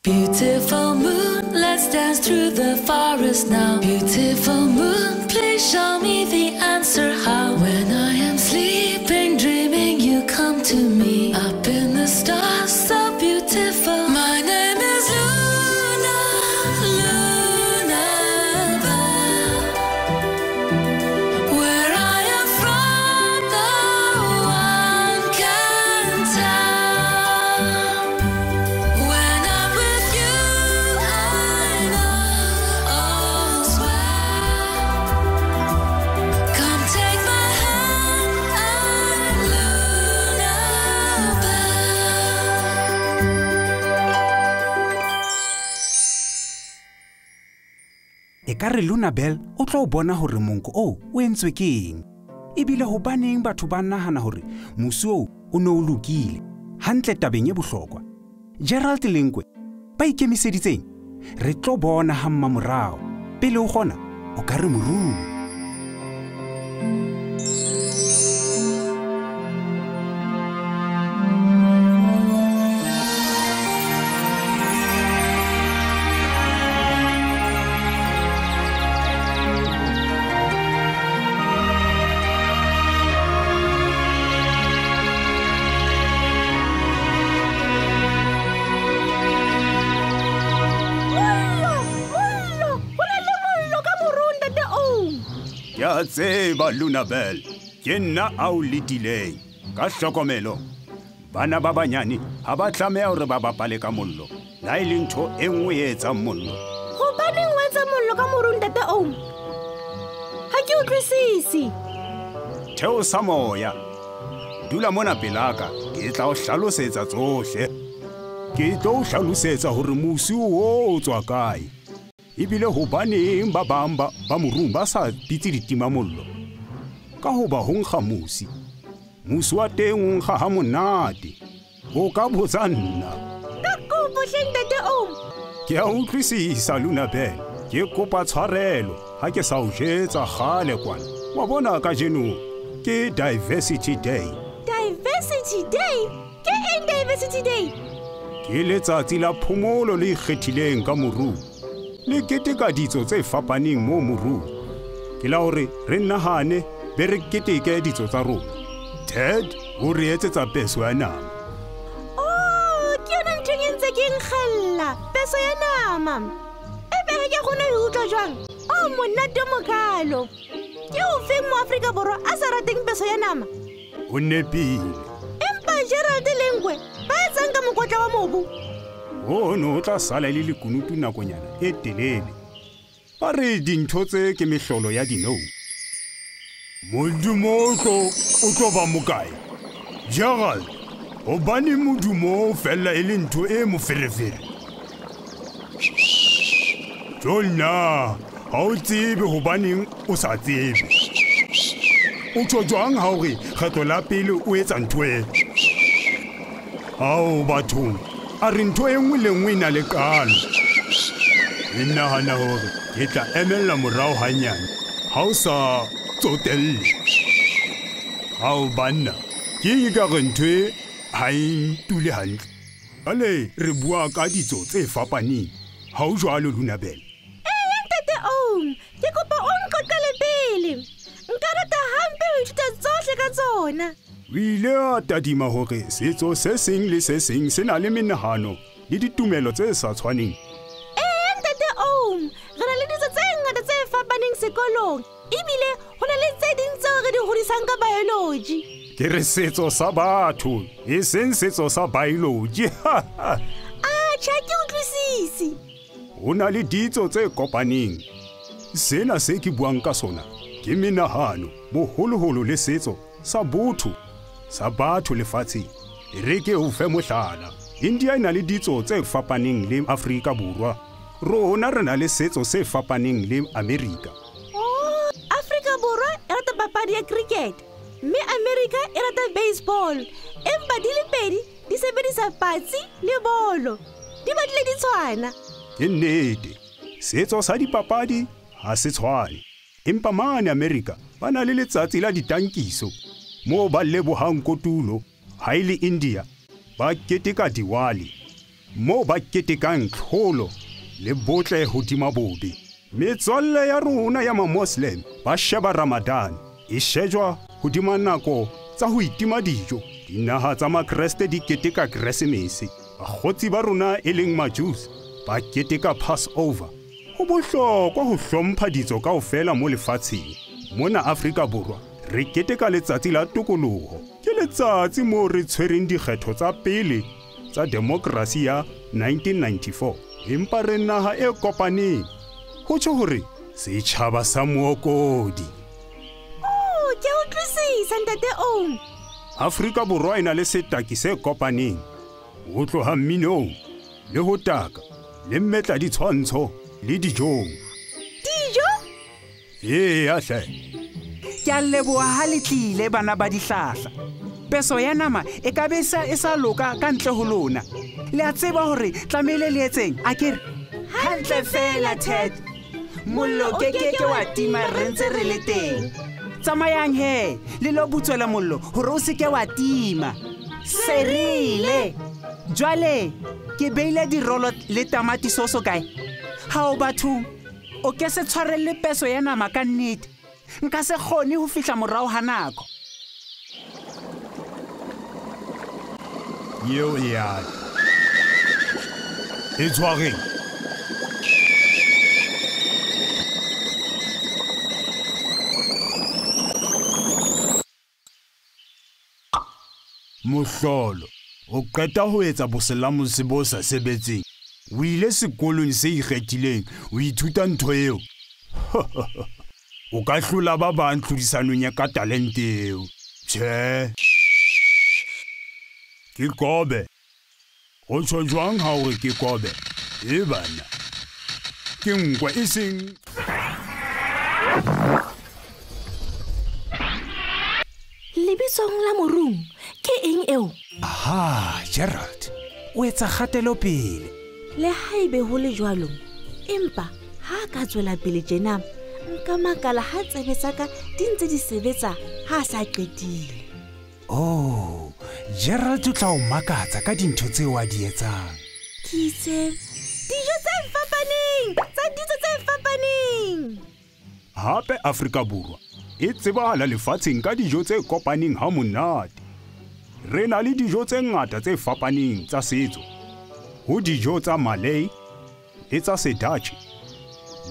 Beautiful moon, let's dance through the forest now. Beautiful moon, please show me the answer how. When I am sleeping, dreaming, you come to me. Up in the stars, so beautiful. My name is Luna, Luna Bell. Where I am from, no one can tell. When I'm with you, I know all's well. Come take my hand, I'm Luna Bell. Ekare Luna Bell o tlo bona hore monko oo o entswe ke eng. Ebile hobaneng batho ba nahana hore mosi oo o ne o lokile hantle tabeng e bohlokwa. Gerald Lenkwe ba ikemiseditseng re tlo bona ha mmamorao. Pele o kgona o ka re morung. Ke a tseba Luna Bell, ke nna a o letileng. Ka hlokomelo, bana ba banyane ha ba tlameha hore ba bapale ka mollo. La e le ntho e nngwe e etsang mollo. Hobaneng wa etsa mollo ka morung, Ntate Oom? Ha ke utlwisise. Theosa moya. Dula mona pelaka, ke tla o hlalosetsa tsohle. Ke tlo o hlalosetsa hore mosi oo o tswa kae. Ebile hobaneng ba bang ba morung ba sa bitse ditimamollo. Ka hoba ho nkga mosi. Mosi wa teng o nkga ha monate. O ka botsa nna. Ka kopo hle, Ntate Oom. Ke a utlwisisa Luna Bell. Ke kopa tshwarelo ha ke sa o jetsa kgale kwana. Wa bona kajeno ke Diversity Day. Diversity Day? Ke eng Diversity Day? Ke letsatsi la phomolo le ikgethileng ka morung. Le keteka ditso tse fapaneng mo morung. Ke la hore re nahane be re keteke ditso tsa rona. Ted o re etsetsa peso ya nama. Oh, ke yona ntho e ntse ke nkgella, peso ya nama. Ebe ha ke kgone ho utlwa jwang? Oh, monate o mokalo. Ke ofeng mo Afrika Borwa a sa rateng peso ya nama? O nepile. Empa Gerald Lenkwe ba etsang ka mokotla wa mobu? Ono o tla sala le lekunutu nakonyana e telele. Ba re dintho tse ke mehlolo ya dinao. Modumo o tlo ba mokae? Gerald, hobane modumo o fella e le ntho e moferefere. Tjonna, ha o tsebe hobaneng o sa tsebe. O tjho jwang ha o re kgetlo la pele o etsa ntho e? Ao bathong, a re ntho e nngwe le nngwe e na le qalo. Ke nahana hore ke tla emella morao hanyane ha o sa tsotelle. Ao banna, ke eng ekare ntho e ha e ntule hantle. Jwale re bua ka ditso tse fapaneng. Ha o jwalo Luna Bell? Ee, Ntate Oom, ke kopa o nqoqele pele. Nka rata hampe ho ithuta tsohle ka tsona. O ile a tadima hore setso se seng le se seng se na le menahano le ditumelo tse sa tshwaneng. Ee, Ntate Oom, re na le ditso tse ngata tse fapaneng sekolong. Ebile ho na le tse ding tseo re di hodisang ka biology. Ke re setso sa batho, e seng setso sa biology. Atjhe, ha ke utlwisise. Ho na le ditso tse kopaneng. Sena se ke buang ka sona ke menahano, boholoholo le setso sa botho, sa batho lefatsheng. E re ke o fe mohlala. India e na le ditso tse fapaneng le Afrika Borwa. Rona re na le setso se fapaneng le Amerika. Oh, Afrika Borwa e rata papadi ya cricket, mme Amerika e rata baseball. Empa di le pedi di sebedisa patsi le bolo. Di batlile di tshwana. Ke nnete, setso sa dipapadi ha se tshwane. Empa mane Amerika ba na le letsatsi la ditankiso moo ba lebohang kotulo. Ha e le India ba keteka Diwali. moo ba ketekang tlholo le botle hodima bobe. Metswalle ya rona ya ma-Muslim ba sheba Ramadan e shejwa hodima nako tsa ho itima dijo. Dinaha tsa Makreste di keteka Keresemese. Bakgotsi ba rona e leng Majews ba keteka Passover. Ho bohlokwa ho hlompha ditso kaofela mo lefatsheng. Mona Afrika Borwa re keteka letsatsi la tokoloho. Ke letsatsi moo re tshwereng dikgetho tsa pele tsa demokrasi ya 1994. Empa re naha e kopaneng. Ho tjho hore setjhaba sa mookodi. Oh, ke utlwisisa ntate Oom. Afrika Borwa e na le setaki se kopaneng. Ho tloha mminong le ho taka le mmetla ditshwantsho le dijong. Dijo? Eya hle. Ke a leboha ha le tlile bana ba dihlahla. Peso ya nama e ka be e sa loka ka ntle ho lona. Le a tseba hore tlamehile le etseng, akere? Hantle fela Ted. Mollo ke ke wa tima re ntse re le teng. Tsamayang he, le lo butswela mollo hore o seke wa tima. Serile. Jwale ke beile dirolo le tamati soso kae? Hao batho, o ke se tshwarelle peso ya nama ka nnete. Nka se kgone ho fihla morao ha nako. Eo ya. E tshwareng. Mohlolo, o qeta ho etsa boselamose bo sa sebetseng. O ile sekolong se ikgethileng, o ithuta ntho eo. O ka hlola ba bang tlhodisanong ya ka talente eo. Tjhe. Ke kobe. Ho tjho jwang ha o re ke kobe? E bana. Ke nkwe e seng. Lebitsong la morung ke eng eo? Aha, Gerald, o etsa kgatelopele. Le haebe ho le jwalo, empa ha ka tswela pele tjena, nka makala ha tsebe tsa ka di ntse di sebetsa ha sa qetile. Oh, Gerald o tla o makatsa ka dintho tseo a di etsang. Ke itse dijo tse fapaneng, tsa ditso tse fapaneng. Hape Afrika Borwa e tsebahala lefatsheng ka dijo tse kopaneng ha monate. Re na le dijo tse ngata tse fapaneng tsa setso. Ho dijo tsa Malay le tsa Sedutch,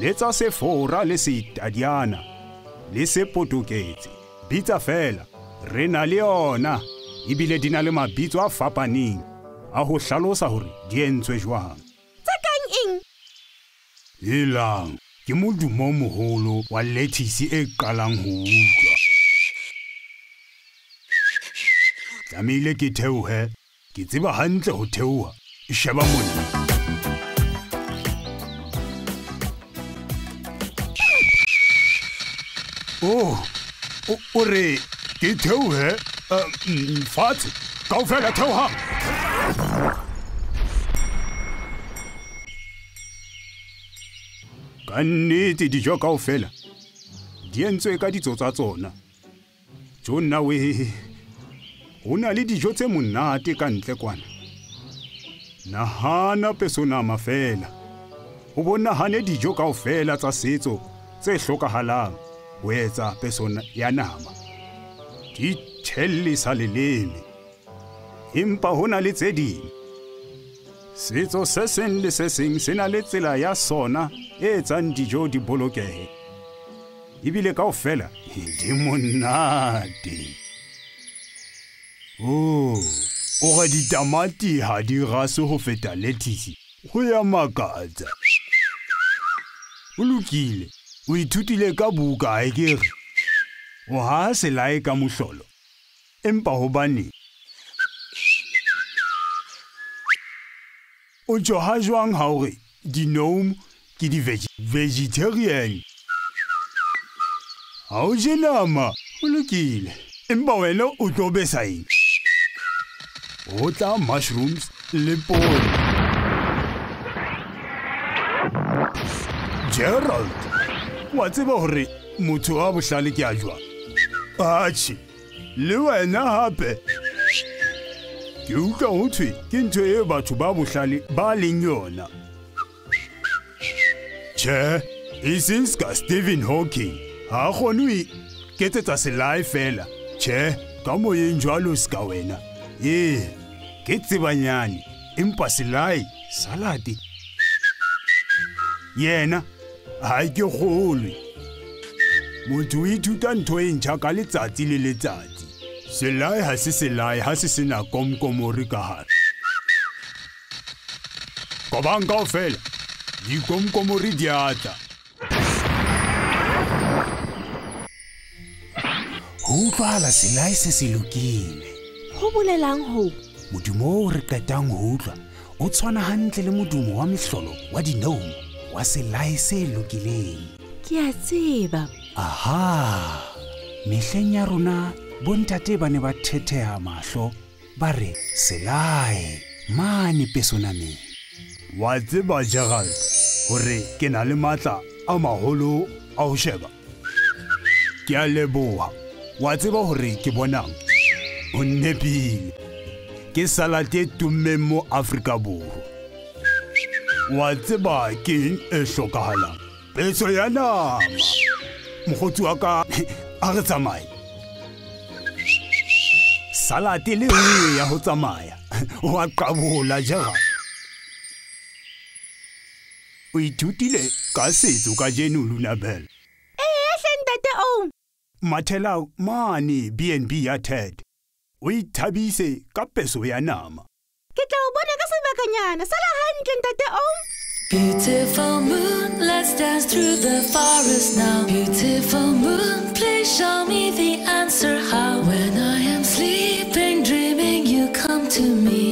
le tsa Sefora le Seitadiana le Sepotoketse. Bitsa fela, re na le yona, ebile di na le mabitso a fapaneng a ho hlalosa hore di entswe jwang. Tsa kang eng? Helang, ke modumo o moholo wa lettuce e qalang ho utlwa. Tlamehile ke theohe, ke tseba hantle ho theoha. Sheba mona. Oh, o re ke theohe, fatshe, kaofela theoha. Ka nnete dijo kaofela di entswe ka ditso tsa tsona. Jo nna we, ho na le dijo tse monate ka ntle kwana. Nahana peso nama fela. O bo nahane dijo kaofela tsa setso tse hlokahalang ho etsa peso ya nama. Di thellisa leleme. Empa ho na le tse ding. Setso se seng le se seng se na le tsela ya sona e etsang dijo di bolokehe. Ebile kaofela di monate. Oh, o re ditamati ha di rase ho feta lettuce. Ho ya makatsa. O lokile, o ithutile ka buka akere. O ha selae ka mohlolo. Empa hobane o tjho ha jwang ha o re di-gnome ke di-vegetarian? Ha o je nama, o lokile. Empa wena o tlo besa eng? Ho tla mushrooms le poone. Gerald, wa tseba hore motho wa bohlale ke a jwang? Atjhe, le wena hape. Ke utlwa ho thwe ke ntho e batho ba bohlale ba leng yona. Tjhe, e seng ska Stephen Hawking. Ha a kgone ho iketsetsa selae fela. Tjhe, ka moyeng jwalo ska wena. Ee, ke tsebanyane, empa selae, salate. Yena, ha ke kgolwe. Motho o ithuta ntho e ntjha ka letsatsi le letsatsi. Selae ha se selae ha se sena komkomori ka hare. Kobang kaofela, dikomkomori di a tla. Ho utlwahala selae se se lokile. Ho bolelang ho? Modumo oo re qetang ho utlwa o tshwana hantle le modumo wa mehlolo wa dinoumo wa selae se lokileng. Ke a tseba. Aha! Mehleng ya rona bontate ba ne ba thetheha mahlo ba re selae mane pesonameng. Wa tseba Gerald hore ke na le matla a maholo a ho sheba. Ke a leboha. Wa tseba hore ke bonang? O nnepile. Ke salate e tummeng mo Afrika Borwa. Wa tseba ke eng e hlokahalang? Peso ya nama. Mokgotsi wa ka, a re tsamaye. Salate le nngwe ya ho tsamaya. Wa qabola Gerald. O ithutile ka setso kajeno Lunabel. Ee, hle ntate o. Mathela mane B&B ya Ted. O ithabise ka peso ya nama. Ke tla o bona ka sebakanyana. Sala hantle ntate o. Beautiful moon, let's dance through the forest now. Beautiful moon, please show me the answer how. When I am sleeping, dreaming, you come to me.